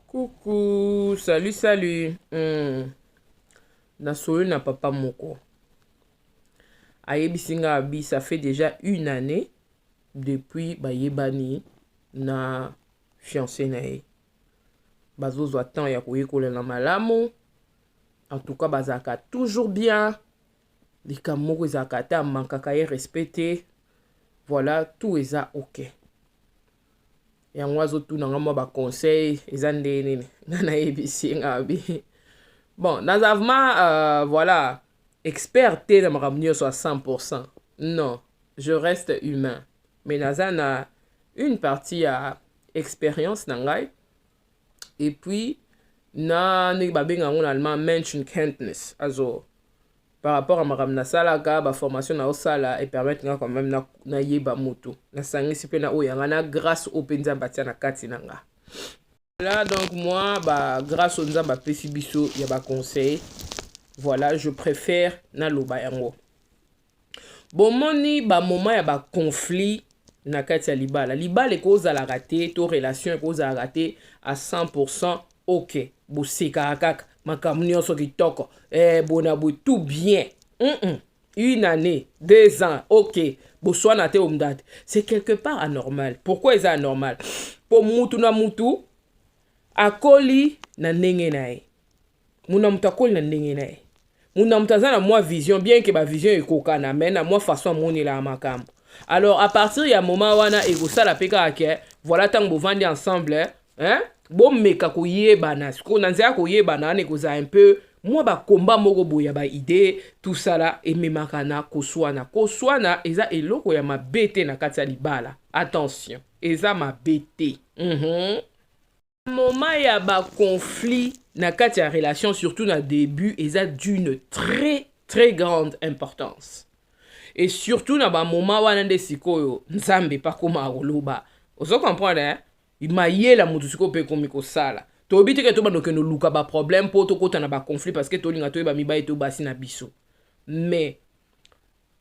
Coucou, salut, salut. Nasololi na papa moko. Ayebisi nga abi ça fait déjà une année depuis bayebani na fiancé na ye. Bazozwa temps ya koyekola na malamu. En tout cas, bazalaka toujours bien. Likambo moko ezalaka te, amankaka ye respect te. Voilà, tout eza ok. Yango azotuna nga mwa baconseil, eza nde nini. Nga nayebisi ye, nga abi bon, naza vraiment voilà, expert te na makambo nyonso à 100%. Non, je reste humain, mais naza na une partie ya expérience na ngai et puis na ndenge babenga yango na allemand Menschenkenntnis. Also par rapport à makambo nasalaka, baformation naosala epermettre nga quand même nayeba motu, nasangisi mpe na oyo yanga na grâce oyo mpe Nzambe atia na kati na nga. Là donc, moi, ba grâce oyo Nzambe apesi biso ya baconseil, voilà, je préfère naloba yango. Bomoni, bamoment ya baconflit na kati ya libala, libala ekozalaka te to relation ekozalaka te à 100%. Ok, bosekaka kaka, makambo nyonso kitoko, bona boye, tout bien, Une année, 2 ans, ok, boswana te, omda te, c'est quelque part anormal. Pourquoi eza anormal? Po mutu na mutu akoli na ndenge na ye. Mutu na mutu akoli na ndenge na ye. Mutu na mutu aza na mwa vision, bien que bavision ekokana, mais na mwa façon amonelaka makambo. Alors à partir ya moment wana, ekosala mpe kaka ke voilà, ntango bovandi ensemble, hein, bomeka koyebana. Sikoyo na nzela ya koyebana wana, ekozala un peu mwa bakomba moko boye ya baidée, tosala ememaka na koswana. Koswana eza eloko ya mabe te na kati ya libala. Attention, eza mabe te. Moment ya baconflit na kati ya relation, surtout na début, eza d'une très très grande importance. Et surtout na bamoment wana nde sikoyo Nzambe mpe akomaka koloba. Ozo comprendre, hein? Mayela motu sikoyo mpe ekomi kosala. Toyebi te ke tobanda okende oluka baproblème mpo tokɔta na baconflit, parce que tolinga toyeba mibali to basi na biso. Mais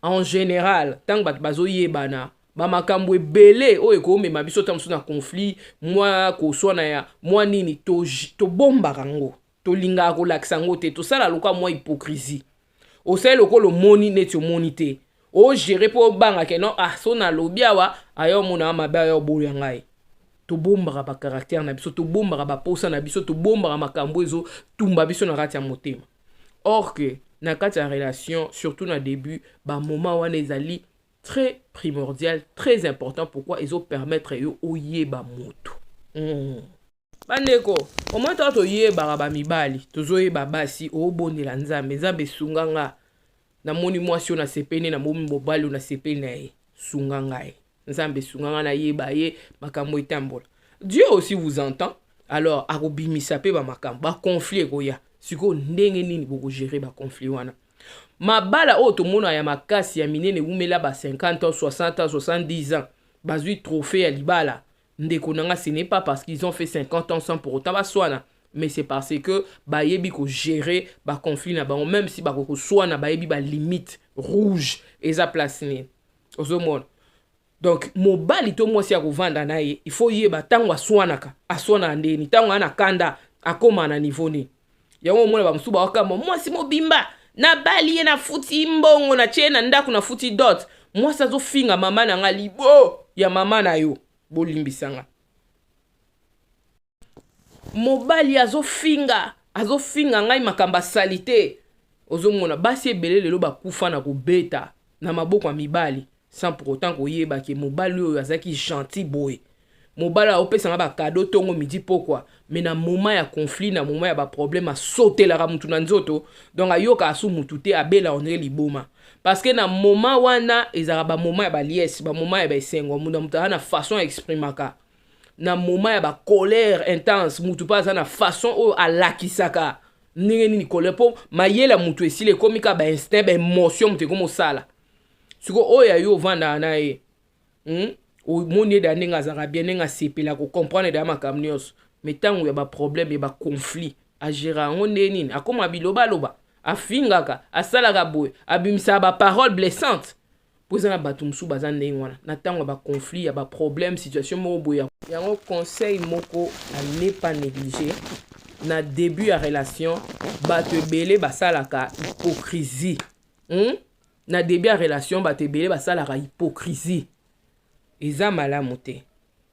en général, ntango bato bazoyebana, bamakambo ebele oyo ekomema biso ta mosusu na conflit, mwa koswana ya mwa nini, tobombaka yango, tolingaka kolakisa yango te. Tosala lokola mwa hypocrisie. Osali lokola omoni neti omoni te, ogérer mpo obangake no. Ah, so nalobi awa, aya omona mabe, aya oboya ngai. Tobombaka bacaractère na biso, tobombaka baposa na biso, tobombaka makambo ezotumba biso na kati ya motema. Or que na kati ya relation, surtout na début, bamoment wana ezali très primordial, très important. Pourquoi? Ezopermettre yo oyeba moto. Bandeko, omoi toka toyebaka bamibali, tozoyeba basi. Obondela Nzambe: Nzambe, esunga nga, namoni mwasi oyo nasepeli, namoni mobali oyo nasepeli na ye, sunga ngai. Nzambe, esunga nga nayeba ye, makambo etambola. Dieu aussi vous entend. Alors akobimisa mpe bamakambo, baconflit ekoya. Sikoyo ndenge nini bokogérer baconflit wana? Mabala oyo tomona ya makasi, ya minene, ewumela ba 50 ans, 60 ans, 70 ans, bazwi trophée ya libala, ndeko na nga, ce n'est pas parce qu'ils ont fait 50 ans sans pour autant baswana, mais c'est parce que bayebi kogérer baconflit na bango. Même si bakokoswana, bayebi balimite rouge eza place nini. Ozomona donc, mobali to mwasi ya kovanda na ye, il faut yeba ntango aswanaka, aswanaka ndeni, ntango aa na kanda, akóma na niveau nini. Yango omona bamosusu bakokamba mwasi mobimba: nabali ye, nafuti mbongo, natie na ndako, nafuti dot, mwasi azofinga mama na nga. Libo ya mama na yo, bolimbisanga. Mobali azofinga, azofinga ngai makambo asali te. Ozomona basi ebele lelo bakufa na kobeta na maboko ya mibali, sans pour autant koyeba ke mobali oyo azalaki gentil boye, mobali aopesanga bacadeau ntongo, midi, pokwa, mais na moment ya conflit, na moment ya baproblème, asotelaka mutu na nzoto. Donc ayokaka su mutu te, abela ondire liboma, parce que na moment wana ezalaka bamoment ya baliesse, bamoment ya baesengo. Mutu na mutu aza na façon exprimaka. Na moment ya bacolère intense, mutu mpe aza na façon oyo alakisaka ndenge nini colère, mpo mayele ya mutu esili, ekomi kaka bainstinct, baémotion. Mutu ekomi osala sikoyo oyo ya yo ovandaka na ye, Omoni eda ndenge azalaka bien, ndenge asepela kocomprendre deya makambo nyonso, mais ntango ya baproblème, ya baconflit, agérer yango nde nini? Akóma bilobaloba, afingaka, asalaka boye, abimisaka baparole blessante. Mpo eza na bato mosusu baza ndenge wana, na ntango ya baconflit, ya baproblème, situation moko boye. Yango conseil moko à ne pas négliger: na début ya relation, bato ebele basalaka hypocrisie, Na début ya relation, bato ebele basalaka hypocrisie. Eza malamu te.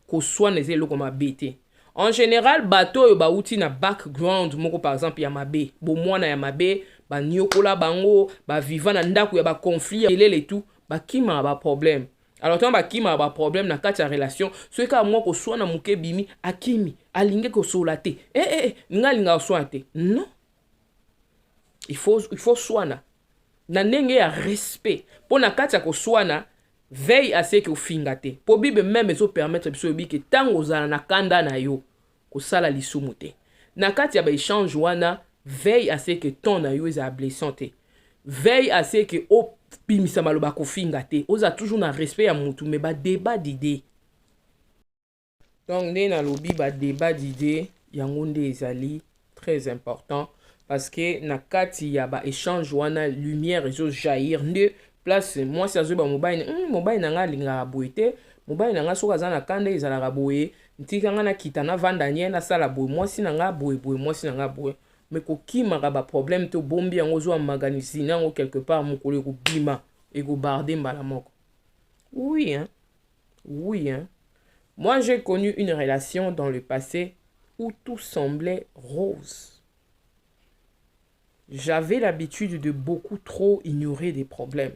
Koswana eza eloko mabe te. En général, bato oyo bauti na background moko, par exemple ya mabe, bomwana ya mabe, baniokola bango, baviva na ndako ya baconflit elele, tout, bakimaka baproblème. Alors ntango bakimaka baproblème na kati ya relation, soki kaka mwa koswana moke ebimi, akimi, alingi kosola te. Eh, eh, eh, nga alingaka koswana te. Non, il faut swana na ndenge ya respect, mpo na kati ya koswana, veille à ce que ofinga te, mpo Bible même ezopermettre biso, oyebi ke ntango ozala na kanda na yo, kosala lisumu te. Na kati ya baéchange wana, veille à ce que ton na yo ezala blessant te, veille à ce que obimisa maloba kofinga te, ozala toujours na respect ya mutu. Mais badébat d'idée, donc nde nalobi, badébat d'idée yango nde ezali très important, parce que na kati ya baéchange wana, lumière ezojaillir. Nde place mwasi azoyeba mobali, mobali na ngai alingaka boye te, mobali na ngai soki aza na kanda ezalaka boye, ntika ngai nakita, navanda nye, nasala boye, mwasi na ngai boye boye, mwasi na ngai boye. Mais kokimaka baproblème te, obombi yango, ozwa maganisi yango quelque part, mokolo ekobima, ekobarde mbala moko. Oui, hein? Oui, hein? Moi, j'ai connu une relation dans le passé où tout semblait rose. J'avais l'habitude de beaucoup trop ignorer des problèmes.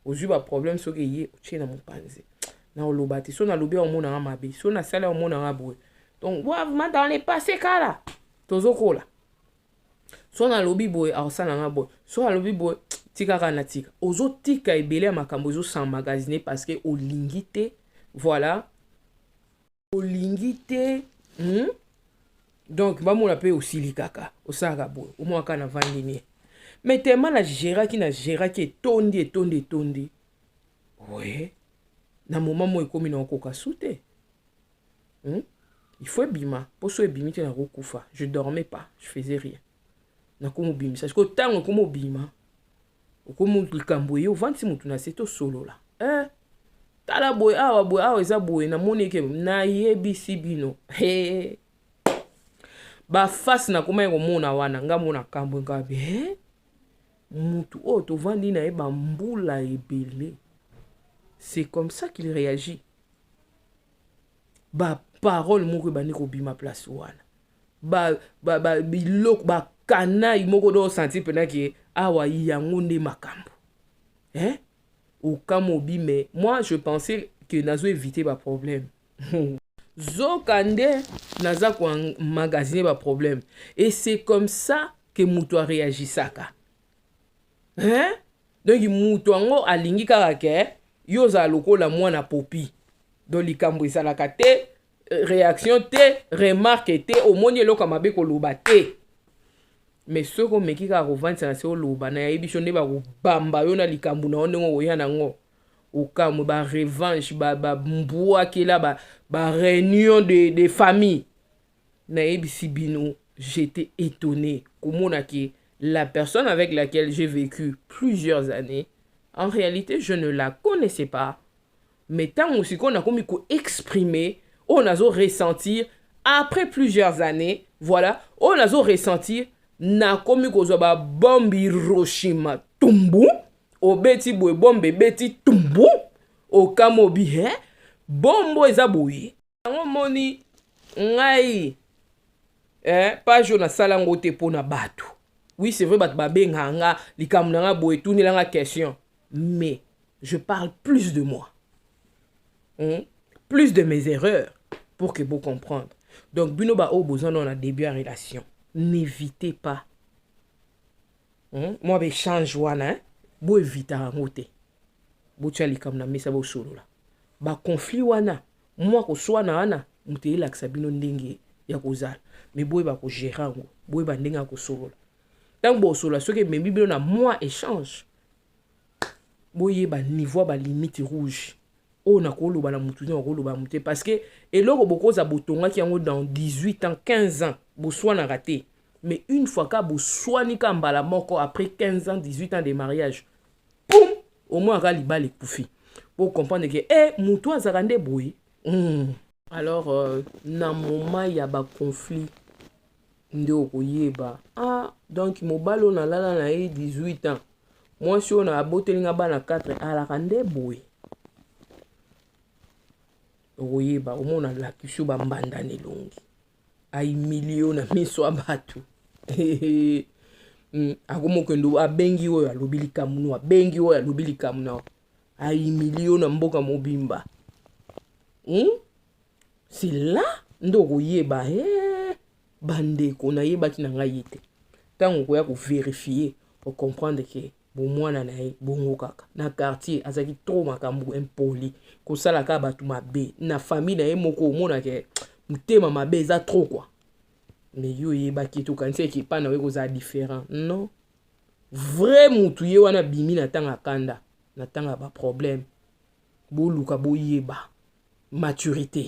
Ozwi baproblème, soki eye, otie na mopanzi, na oloba te, so nalobi, omonanga mabe, so nasali, omonanga boye. Donc vraiment, dans le passé, kala tozokola, so nalobi boye, akosalanga boye, so alobi boye, tika kaka na tika. Ozotika ebele ya makambo ezosemmagasiner parce que olingi te, voilà, olingi te, Donc bamona mpe osili kaka, osalaka boye, omonaka na vandi nie. Mais tellement nagéraki, nagéraki, etondi, etondi, etondi. We na moment mo ekomi na okoka su te, Il faut ebima, mpo so ebimi te, nakokufa. Je dormais pas, je faisais rien. Nakomi obimisa sikoyo. Ntango ekomi obima, okomi likambo eye, ovandisi motu na se, tosolola, eh, tala boye awa, boye awa, eza boye, namoni eke nayebisi bino. Hey. Bafase nakomaki komona wana, nga mona kambo ngabi, eh? Mutu oyo tovandi na ye bambula ebele, c'est comme ça qu'il réagit? Baparole moko ebandi kobima place wana, biloko bakanai moko do osentir mpenza ke awa yango nde makambo, hein? Okama obi. Mais moi, je pensais que nazo éviter baproblème, zoka nde naza koemmagasiner baproblème. Et c'est comme ça que moto aréagisaka, hein? Donc moto yango alingi kaka ke yo ozala lokola mwana popi. Donc likambo ezalaka te, réaction te, remarque te, omoni eloko ya mabe, koloba te. Mais soki omeki kaka kovandisa na se, oloba, nayebi so nde bakobamba yo na likambo na yo, ndenge okoya nango, okamwe, barevanche, bambwakela, baréunion de famille. Nayebisi bino, j'étais étonné komona ke la personne avec laquelle j'ai vécu plusieurs années, en réalité, je ne la connaissais pas. Mais ntango sikoyo nakomi koexprimer oyo nazo ressentir après plusieurs années, voilà, oyo nazo ressentir, nakomi kozwa babombe Hiroshima, tumbu, obeti boye, bombe ebeti, tumbu, okama obi, he, bombo eza boye. Yango moni ngai, eh, page oyo nasala yango te mpo na bato. Oui, c'est vrai, bato babengaka nga, likambo na nga boye, etunelanga question, mais je parle plus de moi, Plus de mes erreurs, pour que vous comprendre. Donc bino baoyo boza na début ya relation, n'évitez pas, Mwa baéchange wana, hein? Boevitaka yango te. Botia likambo na mesa, bosolola baconflit wana, mwa koswana wana, moto eyelakisa bino ndenge ya kozala. Mais boyeba kogérer yango, boyeba ndenge ya kosolola. Ntango bosolola, soki ememi bino na mwa échange, boyeba niveau ya balimite rouge oyo nakoloba na motu te, nakoloba na motu te, parce que eloko bokoza botongaki yango dans 18 ans, 15 ans, boswanaka te. Mais une fois ka boswani ka mbala moko, après 15 ans, 18 ans de mariage, pum, au moins aka libala ekufi. Bocomprendre ke e motu azalaka nde boye. Alors na moment ya baconflit nde okoyeba: ah, donc mobali oyo nalala na ye 18 ans, mwasi oyo na abotelinga bana 4, alaka nde boye. Okoyeba, omona alakisi yo bambanda na elongi, ahumilie yo na miso ya bato. Akomokende, abengi oyo, alobi likambo no, abengi oyo, alobi likambo na, ahumilie yo na mboka mobimba. C'est là nde okoyeba: e bandeko, nayebaki na ngai ye te. Ntango okoya kovérifier, ocomprendre ke bomwana na ye bongo kaka na quartier, azalaki trop makambo, impoli, kosala kaka bato mabe na famille na ye moko. Omonake motema mabe eza trop quoi. Mais yo oyebaki ete okanisi eke epai na yo ekozala différent. Non, vrai mutu ye wana abimi na ntango akanda, na ntango ya baproblème. Boluka boyeba maturité.